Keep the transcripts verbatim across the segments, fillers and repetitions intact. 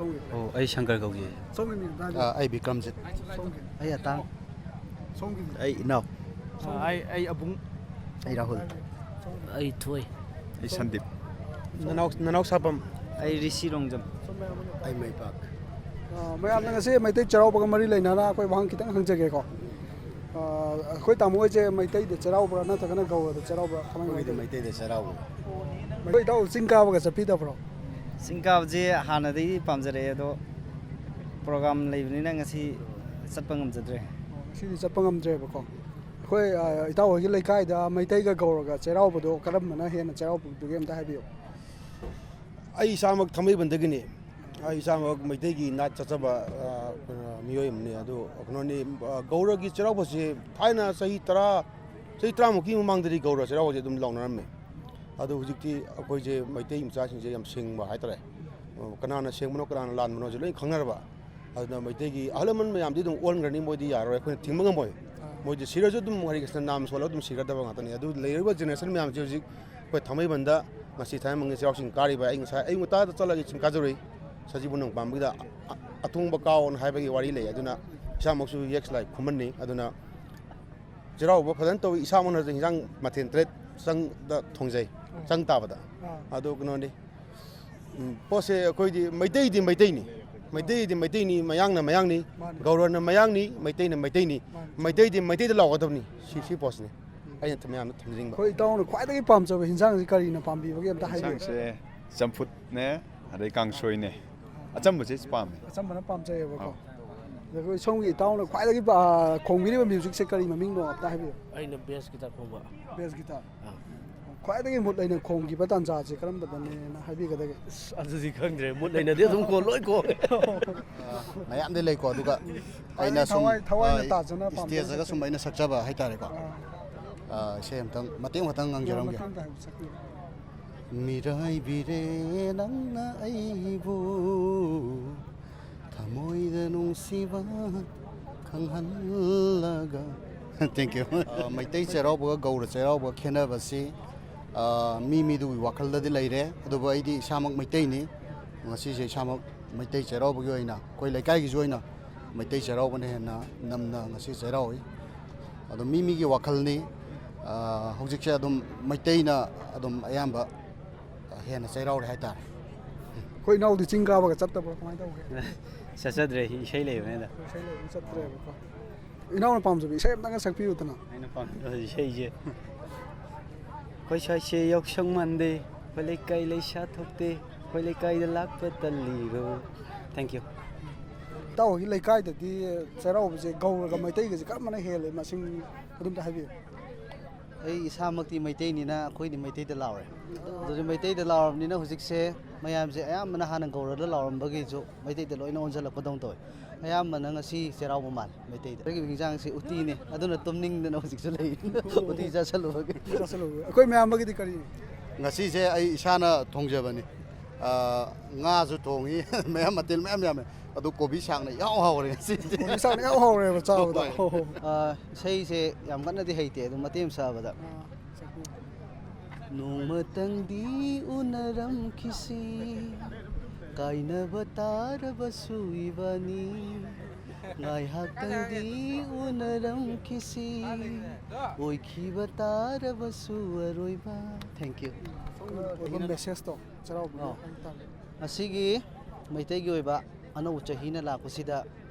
ꯁꯣꯝꯒꯤ ꯑꯣ, ꯑꯩ ꯁꯪꯀꯔ ꯀꯧꯖꯩ꯫ ꯁꯣꯝꯒꯤ ꯃꯤꯡ ꯑꯝꯇ ꯍꯥꯏꯕꯤꯌꯨ꯫ ꯑꯥ, ꯑꯩ ꯕꯤꯀ꯭ꯔꯝꯖꯤꯠ꯫ ꯁꯣꯝꯒꯤ ꯑꯩ ꯑꯇꯥꯡ꯫ ꯁꯣꯝꯒꯤ ꯑꯩ ꯏꯅꯥꯎ꯫ ꯑꯩ ꯑꯩ ꯑꯕꯨꯡ꯫ ꯑꯩ ꯔꯥꯍꯨꯜ꯫ ꯑꯩ ꯊꯣꯏ꯫ ꯑꯩ ꯁꯟꯗꯤꯞ꯫ ꯅꯅꯥꯎ ꯅꯅꯥꯎ ꯁꯥꯄꯝ꯫ ꯑꯩ ꯔꯤꯁꯤ ꯔꯣꯡꯖꯝ꯫ ꯑꯩ ꯃꯩꯄꯥꯛ꯫ ꯑ, ꯃꯌꯥꯝꯅ ꯉꯁꯤ ꯃꯩꯇꯩ ꯆꯩꯔꯥꯎꯕꯒ ꯃꯔꯤ ꯂꯩꯅꯅ ꯑꯩꯈꯣꯏ ꯋꯥꯍꯪ ꯈꯤꯇꯪ ꯍꯪꯖꯒꯦꯀꯣ꯫ ꯑ, ꯑꯩꯈꯣꯏ ꯇꯥꯃꯣ ꯍꯣꯏꯁꯦ ꯃꯩꯇꯩꯗ ꯆꯩꯔꯥꯎꯕ꯭ꯔꯥ ꯅꯠꯇ꯭ꯔꯒꯅ ꯒꯧꯔꯗ ꯆꯩꯔꯥꯎꯕ꯭ꯔꯥ, ꯀꯃꯥꯏꯅ ꯑꯩꯈꯣꯏꯒꯤꯗꯤ ꯇꯧꯏ? ꯃꯩꯇꯩꯗ ꯆꯩꯔꯥꯎꯕ꯫ ꯑꯩꯈꯣꯏ ꯏꯇꯥꯎ ꯆꯤꯡ ꯀꯥꯕꯒ ꯆꯠꯄꯤꯗꯕ꯭ꯔꯣ? ꯆꯤꯡ ꯀꯥꯕꯁꯦ ꯍꯥꯟꯅꯗꯒꯤ ꯄꯥꯝꯖꯔꯛꯑꯦ, ꯑꯗꯣ ꯄ꯭ꯔꯣꯒꯥꯝ ꯂꯩꯕꯅꯤꯅ ꯉꯁꯤ ꯆꯠꯄ ꯉꯝꯖꯗ꯭ꯔꯦ꯫ ꯑꯣ, ꯉꯁꯤꯗꯤ ꯆꯠꯄ ꯉꯝꯗ꯭ꯔꯦꯕꯀꯣ꯫ ꯑꯩꯈꯣꯏ, ꯑ, ꯏꯇꯥꯎ ꯍꯣꯏꯒꯤ ꯂꯩꯀꯥꯏꯗ ꯃꯩꯇꯩꯒ ꯒꯧꯔꯒ ꯆꯩꯔꯥꯎꯕꯗꯣ ꯀꯔꯝꯕꯅ ꯍꯦꯟꯅ ꯆꯩꯔꯥꯎꯕꯗꯨꯒꯤ ꯑꯝꯇ ꯍꯥꯏꯕꯤꯌꯨ꯫ ꯑꯩ ꯏꯁꯥꯃꯛ ꯊꯥꯡꯃꯩꯕꯟꯗꯒꯤꯅꯤ꯫ ꯑꯩ ꯏꯁꯥꯃꯛ ꯃꯩꯇꯩꯒꯤ ꯅꯥꯠ ꯆꯠꯆꯕ, ꯑ, ꯀꯩꯅꯣ, ꯃꯤꯑꯣꯏ ꯑꯃꯅꯤ꯫ ꯑꯗꯨ ꯀꯩꯅꯣꯅꯤ, ꯑ, ꯒꯧꯔꯒꯤ ꯆꯩꯔꯥꯎꯕꯁꯤ ꯊꯥꯏꯅ ꯆꯍꯤ ꯇꯔꯥ, ꯆꯍꯤ ꯇꯔꯥꯃꯨꯛꯀꯤ ꯃꯃꯥꯡꯗꯗꯤ ꯒꯧꯔ ꯆꯩꯔꯥꯎꯕꯁꯦ ꯑꯗꯨꯝ ꯂꯥꯎꯅꯔꯝꯃꯤ꯫ ꯑꯗꯣ ꯍꯧꯖꯤꯛꯇꯤ ꯑꯩꯈꯣꯏꯁꯦ ꯃꯩꯇꯩ ꯃꯆꯥꯁꯤꯡꯁꯦ ꯌꯥꯝ ꯁꯤꯡꯕ ꯍꯥꯏꯇꯥꯔꯦ꯫ ꯑ, ꯀꯅꯥꯅ ꯁꯦꯡꯕꯅꯣ ꯀꯅꯥꯅ ꯂꯥꯟꯕꯅꯣꯁꯦ ꯂꯣꯏ ꯈꯪꯅꯔꯕ꯫ ꯑꯗꯨꯅ ꯃꯩꯇꯩꯒꯤ ꯑꯍꯜ ꯂꯃꯟ ꯃꯌꯥꯝꯗꯤ ꯑꯗꯨꯝ ꯑꯣꯟꯈ꯭ꯔꯅꯤ, ꯃꯣꯏꯗꯤ ꯌꯥꯔꯔꯣꯏ, ꯑꯩꯈꯣꯏꯅ ꯊꯤꯡꯕ ꯉꯝꯃꯣꯏ꯫ ꯃꯣꯏꯗꯤ ꯁꯤꯔꯁꯨ ꯑꯗꯨꯝ ꯍꯔꯦ ꯀ꯭ꯔꯤꯁꯅ ꯅꯥꯝ ꯁꯣꯜꯂꯒ ꯑꯗꯨꯝ ꯁꯤꯒꯗꯕ ꯉꯥꯛꯇꯅꯤ꯫ ꯑꯗꯨ ꯂꯩꯔꯤꯕ ꯖꯦꯅꯦꯔꯦꯁꯟ ꯃꯌꯥꯝꯁꯦ ꯍꯧꯖꯤꯛ ꯑꯩꯈꯣꯏ ꯊꯥꯡꯃꯩꯕꯟꯗ ꯉꯁꯤ ꯊꯥꯡꯃꯩꯕꯟꯒꯤ ꯆꯩꯔꯥꯎ ꯆꯤꯡ ꯀꯥꯔꯤꯕ, ꯑꯩ ꯉꯁꯥꯏ ꯑꯌꯨꯛ ꯉꯟꯇꯥꯗ ꯆꯠꯂꯒ ꯆꯤꯡ ꯀꯥꯖꯔꯨꯏ꯫ ꯁꯖꯤꯕꯨ ꯅꯣꯡ ꯄꯥꯟꯕꯒꯤꯗ ꯑ-, ꯑ-, ꯑꯊꯣꯡꯕ ꯀꯥꯎꯑꯣꯅ ꯍꯥꯏꯕꯒꯤ ꯋꯥꯔꯤ ꯂꯩ꯫ ꯑꯗꯨꯅ ꯏꯁꯥꯃꯛꯁꯨ ꯌꯦꯛꯁ ꯂꯥꯏ ꯈꯨꯃꯟꯅꯤ꯫ ꯑꯗꯨꯅ ꯆꯩꯔꯥꯎꯕ ꯐꯖꯅ ꯇꯧꯏ꯫ ꯏꯁꯥꯃꯛꯅꯁꯨ ꯍꯤꯟꯖꯥꯡ ꯃꯊꯦꯜ ꯇꯔꯦꯠ ꯆꯪꯗ ꯊꯣꯡꯖꯩ, ꯆꯪ ꯇꯥꯕꯗ꯫ ꯑꯗꯨ ꯀꯩꯅꯣꯅꯤ, ꯎꯝ, ꯄꯣꯠꯁꯦ ꯑꯩꯈꯣꯏꯗꯤ ꯃꯩꯇꯩꯗꯤ ꯃꯩꯇꯩꯅꯤ, ꯃꯩꯇꯩꯗꯤ ꯃꯩꯇꯩꯅꯤ, ꯃꯌꯥꯡꯅ ꯃꯌꯥꯡꯅꯤ, ꯒꯧꯔꯅ ꯃꯌꯥꯡꯅꯤ, ꯃꯩꯇꯩꯅ ꯃꯩꯇꯩꯅꯤ꯫ ꯃꯩꯇꯩꯗꯤ ꯃꯩꯇꯩꯗ ꯂꯥꯎꯒꯗꯕꯅꯤ꯫ ꯁꯤ, ꯁꯤ ꯄꯣꯠꯁꯤꯅꯤ ꯑꯩꯅ ꯃꯌꯥꯝꯗ ꯊꯝꯖꯅꯤꯡꯕ꯫ ꯑꯩꯈꯣꯏ ꯏꯇꯥꯎꯅ ꯈ꯭ꯋꯥꯏꯗꯒꯤ ꯄꯥꯝꯖꯕ ꯍꯤꯟꯖꯥꯡꯁꯤ ꯀꯔꯤꯅ ꯄꯥꯝꯕꯤꯕꯒꯦ ꯑꯝꯇ ꯍꯥꯏꯕꯤꯌꯨ꯫ ꯌꯦꯟꯁꯥꯡꯁꯦ ꯆꯝꯐꯨꯠꯅꯦ, ꯑꯗꯩ ꯀꯥꯡꯁꯣꯏꯅꯦ꯫ ꯑꯆꯝꯕꯁꯦ ꯄꯥꯝꯃꯦ꯫ ꯑꯆꯝꯕꯅ ꯄꯥꯝꯖꯩꯌꯦꯕꯀꯣ꯫ ꯑꯧ꯫ ꯑꯗ ꯑꯩꯈꯣꯏ ꯁꯣꯝꯒꯤ ꯏꯇꯥꯎꯅ ꯈ꯭ꯋꯥꯏꯗꯒꯤ ꯄꯥ-, ꯈꯣꯡꯕꯤꯔꯤꯕ ꯃ꯭ꯌꯨꯖꯤꯛꯁꯦ ꯀꯔꯤ ꯃꯃꯤꯡꯅꯣ ꯑꯝꯇ ꯍꯥꯏꯕꯤꯌꯨ꯫ ꯑꯩꯅ ꯕꯦꯁ ꯒꯤꯇꯥꯔ ꯈꯣꯡꯕ꯫ ꯕꯦꯁ ꯒꯤꯇꯥꯔ꯫ ꯈ꯭ꯋꯥꯏꯗꯒꯤ ꯃꯨꯠ ꯂꯩꯅ ꯈꯣꯡꯈꯤꯕ ꯇꯥꯟꯖꯥꯁꯦ ꯀꯔꯝꯕꯗꯅꯦꯅ ꯍꯥꯏꯕꯤꯒꯗꯒꯦ? ꯑꯁ, ꯑꯗꯨꯗꯤ ꯈꯪꯗ꯭ꯔꯦ, ꯃꯨꯠ ꯂꯩꯅꯗꯤ ꯑꯗꯨꯝ ꯈꯣꯡ ꯂꯣꯏ ꯈꯣꯡꯉꯦ꯫ ꯃꯌꯥꯝꯗꯤ ꯂꯩꯀꯣ꯫ ꯑꯗꯨꯒ ꯑꯩꯅ ꯁꯨꯝ ꯊꯋꯥꯏ-, ꯊꯋꯥꯏꯅ ꯑ, ꯇꯥꯖꯅ ꯄꯥꯝꯖꯕ ꯏꯁꯇꯦꯖꯇꯒ ꯁꯨꯝ ꯑꯩꯅ ꯁꯛꯆꯕ ꯍꯥꯏꯇꯥꯔꯦꯀꯣ꯫ ꯑꯥ꯫ ꯑ, ꯏꯁꯩ ꯑꯝꯇꯪ ꯃꯇꯦꯛ ꯑꯃꯇꯪ ꯉꯪꯖꯔꯝꯒꯦ꯫ ꯃꯊꯪꯗ ꯍꯥꯏꯕ ꯁꯛꯄꯤꯌꯨ꯫ ꯃꯤꯔꯥꯏꯕꯤꯔꯦ ꯅꯪꯅ ꯑꯩꯕꯨ ꯊꯃꯣꯏꯗ ꯅꯨꯡꯁꯤꯕ ꯈꯪꯍꯜꯂꯒ꯫ Thank you꯫ ꯑ, ꯃꯩꯇꯩ ꯆꯩꯔꯥꯎꯕꯒ ꯒꯧꯔ ꯆꯩꯔꯥꯎꯕꯒ ꯈꯦꯠꯅꯕꯁꯤ, ꯑ, ꯃꯤ ꯃꯤꯗꯨꯒꯤ ꯋꯥꯈꯜꯗꯗꯤ ꯂꯩꯔꯦ, ꯑꯗꯨꯕꯨ ꯑꯩꯗꯤ ꯏꯁꯥꯃꯛ ꯃꯩꯇꯩꯅꯤ꯫ ꯉꯁꯤꯁꯦ ꯏꯁꯥꯃꯛ ꯃꯩꯇꯩ ꯆꯩꯔꯥꯎꯕꯒꯤ ꯑꯣꯏꯅ ꯑꯩꯈꯣꯏ ꯂꯩꯀꯥꯏꯒꯤꯁꯨ ꯑꯣꯏꯅ ꯃꯩꯇꯩ ꯆꯩꯔꯥꯎꯕꯅ ꯍꯦꯟꯅ ꯅꯝꯅ ꯉꯁꯤ ꯆꯩꯔꯥꯎꯏ꯫ ꯑꯗꯣ ꯃꯤ ꯃꯤꯒꯤ ꯋꯥꯈꯜꯅꯤ꯫ ꯑ, ꯍꯧꯖꯤꯛꯁꯦ ꯑꯗꯨꯝ ꯃꯩꯇꯩꯅ ꯑꯗꯨꯝ ꯑꯌꯥꯝꯕ ꯍꯦꯟꯅ ꯆꯩꯔꯥꯎꯔꯦ ꯍꯥꯏꯇꯥꯔꯦ꯫ ꯑꯩꯈꯣꯏ ꯏꯅꯥꯎꯗꯤ ꯆꯤꯡ ꯀꯥꯕꯒ ꯆꯠꯇꯕ꯭ꯔꯣ, ꯀꯃꯥꯏꯅ ꯇꯧꯒꯦ? ꯆꯠꯆꯗ꯭ꯔꯦ, ꯏꯁꯩ ꯂꯩꯕꯅꯤꯅ꯫ ꯏꯁꯩ ꯂꯩꯕꯅꯤꯅ ꯆꯠꯇ꯭ꯔꯦꯕꯀꯣ꯫ ꯏꯅꯥꯎꯅ ꯄꯥꯝꯖꯕ ꯏꯁꯩ ꯑꯝꯇꯪꯒ ꯁꯛꯄꯤꯌꯨꯗꯅ꯫ ꯑꯩꯅ ꯄꯥꯝꯖꯕ ꯏꯁꯩꯁꯦ ꯑꯩꯈꯣꯏ ꯁ꯭ꯋꯥꯏꯁꯦ ꯌꯥꯎꯁꯪ ꯃꯥꯟꯗꯦ, ꯑꯩꯈꯣꯏ ꯂꯩꯀꯥꯏ ꯂꯩꯁꯥ ꯊꯣꯛꯇꯦ, ꯑꯩꯈꯣꯏ ꯂꯩꯀꯥꯏꯗ ꯂꯥꯛꯄ ꯇꯜꯂꯤꯔꯣ꯫ Thank you꯫ ꯏꯇꯥꯎ ꯍꯣꯏꯒꯤ ꯂꯩꯀꯥꯏꯗꯗꯤ ꯆꯩꯔꯥꯎꯕꯁꯦ ꯒꯧꯔꯒ ꯃꯩꯇꯩꯒꯁꯦ ꯀꯔꯝꯕꯅ ꯍꯦꯜꯂꯦ? ꯃꯁꯤꯡ ꯑꯗꯨꯝꯇ ꯍꯥꯏꯕꯤꯌꯨ꯫ ꯑꯩ ꯏꯁꯥꯃꯛꯇꯤ ꯃꯩꯇꯩꯅꯤꯅ ꯑꯩꯈꯣꯏꯗꯤ ꯃꯩꯇꯩꯗ ꯂꯥꯎꯔꯦ꯫ ꯑꯗꯨꯗꯤ ꯃꯩꯇꯩꯗ ꯂꯥꯎꯔꯕꯅꯤꯅ ꯍꯧꯖꯤꯛꯁꯦ ꯃꯌꯥꯝꯁꯦ ꯑꯌꯥꯝꯕꯅ ꯍꯥꯟꯅ ꯒꯧꯔꯗ ꯂꯥꯎꯔꯝꯕꯒꯤꯁꯨ ꯃꯩꯇꯩꯗ ꯂꯣꯏꯅ ꯑꯣꯟꯁꯤꯜꯂꯛꯄꯗꯧꯅ ꯇꯧꯋꯦ꯫ ꯑꯌꯥꯝꯕꯅ ꯉꯁꯤ ꯆꯩꯔꯥꯎꯕ ꯃꯥꯜꯂꯦ ꯃꯩꯇꯩꯗ꯫ ꯑꯩꯒꯤ ꯍꯤꯟꯖꯥꯡꯁꯤ ꯎꯇꯤꯅꯦ, ꯑꯗꯨꯅ ꯇꯨꯝꯅꯤꯡꯗꯅ ꯍꯧꯖꯤꯛꯁꯨ ꯂꯩ꯫ ꯎꯇꯤ ꯆꯥꯁꯜꯂꯨꯕꯒꯤ꯫ ꯆꯥꯁꯜꯂꯨꯕꯒꯤ꯫ ꯑꯩꯈꯣꯏ ꯃꯌꯥꯝꯕꯒꯤꯗꯤ ꯀꯔꯤ? ꯉꯁꯤꯁꯦ ꯑꯩ ꯏꯁꯥꯅ ꯊꯣꯡꯖꯕꯅꯤ꯫ ꯑ, ꯉꯥꯁꯨ ꯊꯣꯡꯉꯤ, ꯃꯌꯥꯝ ꯃꯊꯦꯜ ꯃꯌꯥꯝ ꯌꯥꯝꯃꯦ꯫ ꯑꯗꯨ ꯀꯣꯕꯤ ꯁꯥꯛꯅ ꯏꯍꯥꯎ ꯍꯥꯎꯔꯦ ꯉꯁꯤꯁꯦ꯫ ꯀꯣꯕꯤ ꯁꯥꯛꯅ ꯏꯍꯥꯎ ꯍꯥꯎꯔꯦꯕ ꯆꯥꯕꯗ꯫ ꯍꯣꯏ꯫ ꯑ, ꯏꯁꯩꯁꯦ ꯌꯥꯝ ꯀꯟꯅꯗꯤ ꯍꯩꯇꯦ, ꯑꯗꯨꯝ ꯃꯇꯦꯛ ꯑꯃ ꯁꯛꯑꯕꯗ꯫ ꯑꯥ, ꯁꯛꯄꯤꯌꯨ꯫ ꯅꯣꯡꯃꯇꯪꯗꯤ ꯎꯅꯔꯝꯈꯤꯁꯤ, ꯀꯥꯏꯅꯕ ꯇꯥꯔꯕꯁꯨ ꯏꯕꯥꯅꯤ꯫ ꯉꯥꯏꯍꯥꯛꯇꯪꯗꯤ ꯎꯅꯔꯝꯈꯤꯁꯤ, ꯑꯣꯏꯈꯤꯕ ꯇꯥꯔꯕꯁꯨ ꯑꯔꯣꯏꯕ꯫ Thank you꯫ ꯑꯣꯏꯕ ꯃꯦꯁꯦꯖꯇꯣ ꯆꯩꯔꯥꯎꯕꯒꯤ ꯑꯣ꯫ ꯍꯥꯏꯇꯥꯔꯦ꯫ ꯉꯁꯤꯒꯤ ꯃꯩꯇꯩꯒꯤ ꯑꯣꯏꯕ ꯑꯅꯧꯕ ꯆꯍꯤꯅ ꯂꯥꯛꯄꯁꯤꯗ,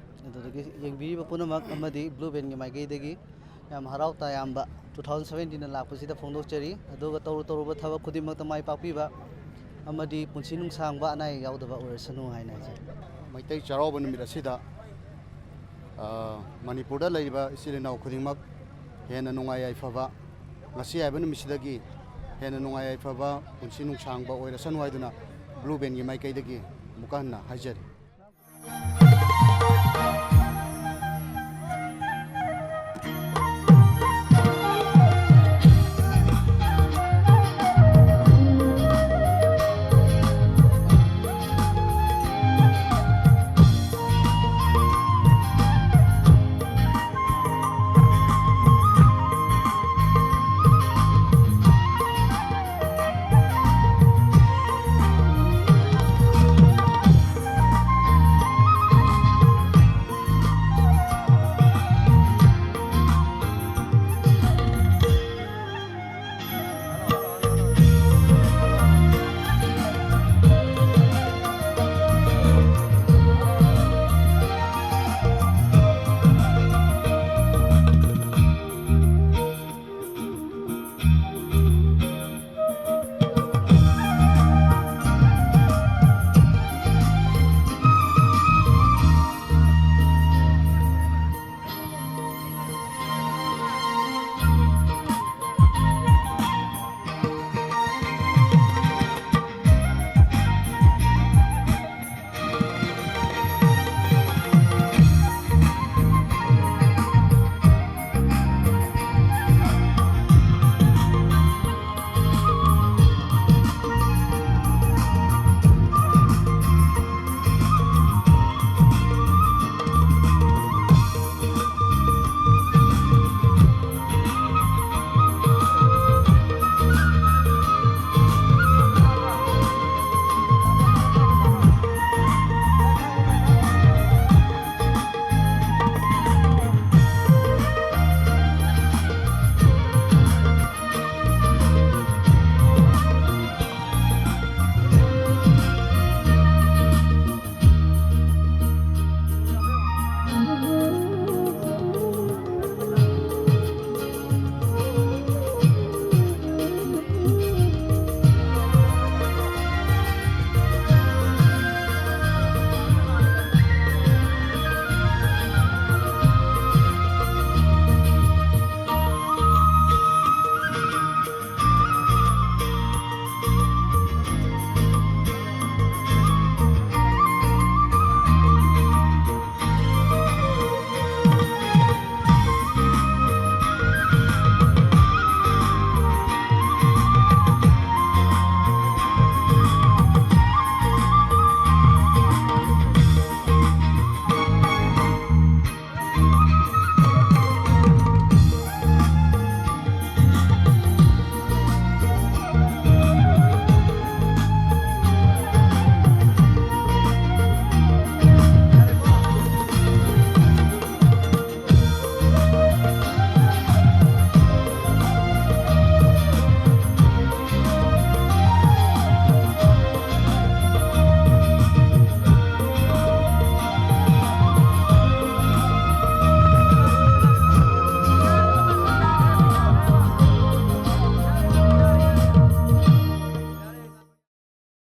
ꯑꯗꯨꯗꯒꯤ ꯌꯦꯡꯕꯤꯔꯤꯕ ꯄꯨꯝꯅꯃꯛ ꯑꯃꯗꯤ ꯕ꯭ꯂꯨ ꯕꯦꯟꯒꯤ ꯃꯥꯏꯀꯩꯗꯒꯤ ꯌꯥꯝ ꯍꯔꯥꯎ ꯇꯌꯥꯝꯕ ꯇꯨ ꯊꯥꯎꯖꯟ ꯁꯕꯦꯟꯇꯤꯟꯗ ꯂꯥꯛꯄꯁꯤꯗ ꯐꯣꯡꯗꯣꯛꯆꯔꯤ꯫ ꯑꯗꯨꯒ ꯇꯧꯔꯨ ꯇꯧꯔꯨꯕ ꯊꯕꯛ ꯈꯨꯗꯤꯡꯃꯛꯇ ꯃꯥꯏ ꯄꯥꯛꯄꯤꯕ ꯑꯃꯗꯤ ꯄꯨꯟꯁꯤ ꯅꯨꯡꯁꯥꯡꯕ ꯑꯅꯥ ꯑꯌꯦꯛ ꯌꯥꯎꯗꯕ ꯑꯣꯏꯔꯁꯅꯨ ꯍꯥꯏꯅ ꯍꯥꯏꯖꯔꯤ꯫ ꯃꯩꯇꯩ ꯆꯩꯔꯥꯎꯕ ꯅꯨꯃꯤꯠ ꯑꯁꯤꯗ, ꯑ, ꯃꯅꯤꯄꯨꯔꯗ ꯂꯩꯔꯤꯕ ꯏꯆꯤꯜ ꯏꯅꯥꯎ ꯈꯨꯗꯤꯡꯃꯛ ꯍꯦꯟꯅ ꯅꯨꯡꯉꯥꯏ ꯌꯥꯏꯐꯕ, ꯉꯁꯤ ꯍꯥꯏꯕ ꯅꯨꯃꯤꯠꯁꯤꯗꯒꯤ ꯍꯦꯟꯅ ꯅꯨꯡꯉꯥꯏ ꯌꯥꯏꯐꯕ, ꯄꯨꯟꯁꯤ ꯅꯨꯡꯁꯥꯡꯕ ꯑꯣꯏꯔꯁꯅꯨ ꯍꯥꯏꯗꯨꯅ ꯕ꯭ꯂꯨ ꯕꯦꯟꯒꯤ ꯃꯥꯏꯀꯩꯗꯒꯤ ꯑꯃꯨꯛꯀ ꯍꯟꯅ ꯍꯥꯏꯖꯔꯤ꯫